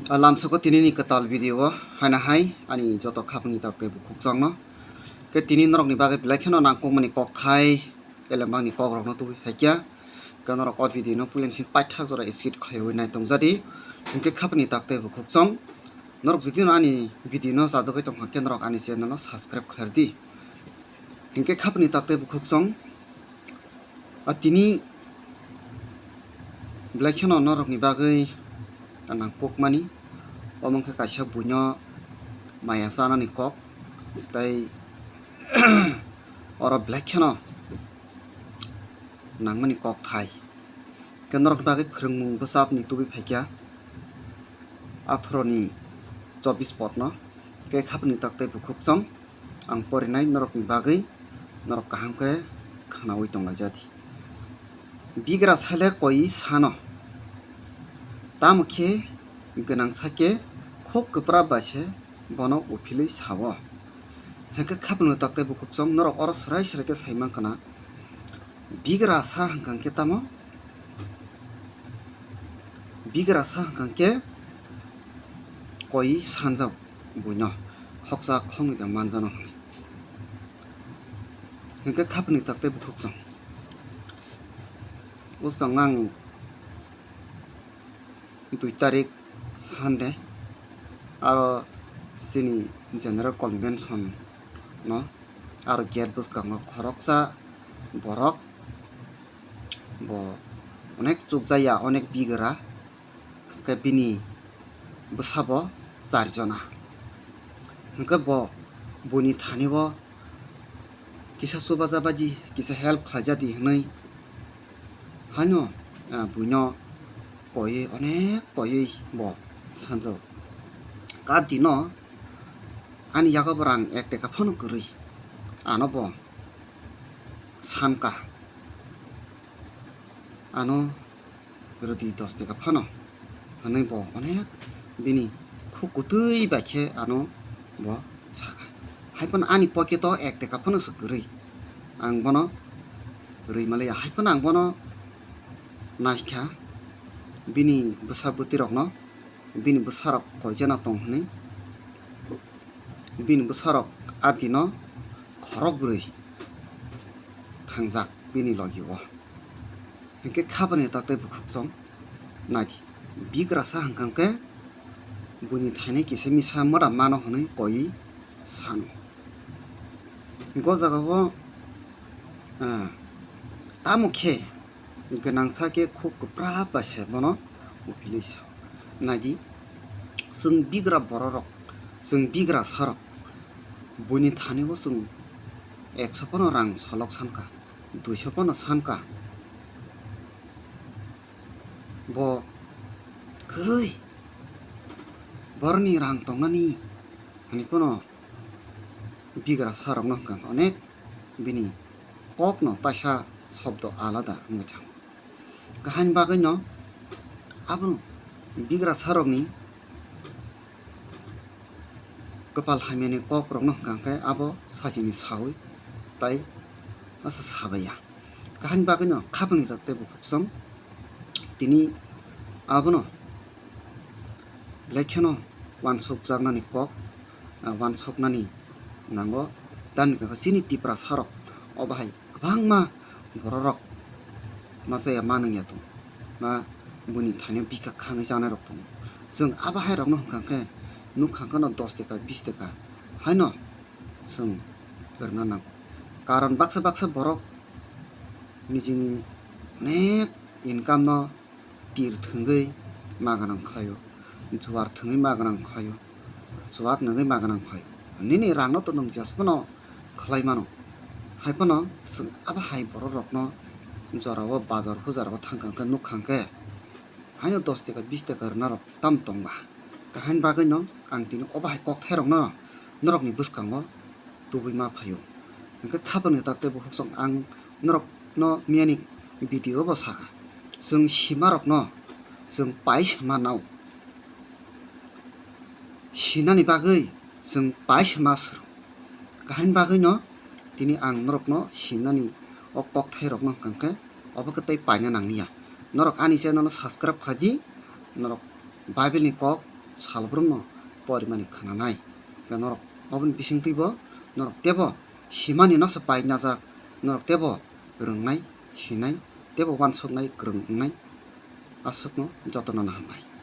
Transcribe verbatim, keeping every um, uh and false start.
A lamsoko tinini kwtal video o haina hai ani joto khapangni tak tei bukhukchangno. Khe tini norokni bagwi belai kheno nangkukmani kok khai elembangni kokrokno tubui phaikya. Khe norok o video no puilensing paithak jora skip khlaiwi nai tongjadi. Hinkhe khapangni tak tei bukhukchang norok jodi no ani video no chajagwi tongkha khe norok ani channel no subscribe khlairdi. Hinkhe khapangni tak tei bukhukchang a tini belai kheno norokni bagwi nangkukmani omo wngkha kaisa buino maya chanani kok tei oro belai kheno nangmani kok thai. Khe norokni bagwi phwrwngmung bwsapni tubui phaikha atharoni chobbish potno. Khe khapangni tak tei bukhukchang ang porinai norokni bagwi norok kaham khe khwnaui tonglaijadi. Bigra sale koi sano, tamo khe gwnang sakhe khuk kwpra bai se bono uphilwi sao. Hinkhe khapangni tak tei bukhukchang norok oro swrai swrai khe sai mankha na, bigra sa hwnkha khe tamo? Bigra sa hwnkha khe koi sanjak buino khoksa khongni da manjano hwnwi. Hinkhe khapangni tak tei bukhukchang bwskango ang dui tarik Sunday aro chini general convention no aro gate bwskango khoroksa borok bo onek chukjaya, onek bigra, hwnkhe bini bwsabo char jona. Hwnkhe bo buini thani o kisa chubaja baidi, kisa help khlaijadi hwnwi haino, ah, buino koiwi, onek koiwi bo sanjao. Ka dino ani yago bo rang ek teka phano kwrwi, ano bo sanka, ano rwdi dos teka phano, hwnwi bo onek bini khuk kwtwi bai khe ano bo sakha. Hai phano ani pocket o ek teka phano se kwrwi, ang bono rwi maliya. Hai phano ang bono naikha bini bwsa bwtwi rokno, bini bwsarok koijana tong hwnwi, bini bwsarok adino khorok bwrwi thangjak bini logi o. Hinkhe khapangni tak tei bukhukchang naidi, bigra sa hwnkha khe buini thaini kisa misa moda mano hwnwi koi sano. Go jaga o, ah, tamo khe gwnang sa khe khuk kwpra bai se bono uphilwi sao. Naidi, chwng bigra bororok, chwng bigra sarok, buini thani o chwng ekso phano rang solok sanka, duiso phano sanka. Bo kwrwi boroni rang tongnani hwnwi phano bigra sarokno hwnkha khe onek bini kokno taisa sobdo alada wngwi thango. Kahani bagwino abono bigra sarokni kwpal hamyani kokrokno hwnkha khe abo sachini sawi tai asa sabaiya. Kahani bagwino khapangni tak tei bukhukchang tini abono belai kheno wansukjaknani kok, ah, wansuknani nango. Tamni hwnkha khe chini Tiprasarok obo hai kwbangma bororok ma chaya ma nungya tongo, ma buini thani bikha khangwi chanairok tongo. Chwng abo hairokno hwnkha khe nukha kheno dos teka, bis teka haino chwng rwna nango. Karon baksa baksa borok nijini onek income no tir thwngwi ma gwnang khlaio, juar thwngwi ma gwnang khlaio, chuak nungwi ma gwnang khlaio. Nini rangno to nwng jesphano khlai mano. Hai phano chwng abo hai bororokno jorao bazar hujarao thangkha khe nukha khe haino dos teka bis teka rwnarok tam tongba. Kahini bagwino ang tini obo hai kokthairokno norokni bwskango tubui ma phaio. Hwnkhe khapangni tak tei bukhukchang ang norokno miyani video bo sakha, chwng simarokno chwng pai sima nao, sinani bagwi chwng pai sima swrwng. Kahini bagwino tini ang norokno sinani o kokthairokno hwnkha khe obo khe tei paina nangya. Norok ani channel no subscribe khlaidi, norok Bible ni kok salbrumno porimani khnanai. Hwnkhe norok oboni bisingtwibo norok teibo simani noso painajak, norok teibo rwngnai, sinai, teibo uansuknai, kwrwng wngnai. Aswkno jotono naharnai.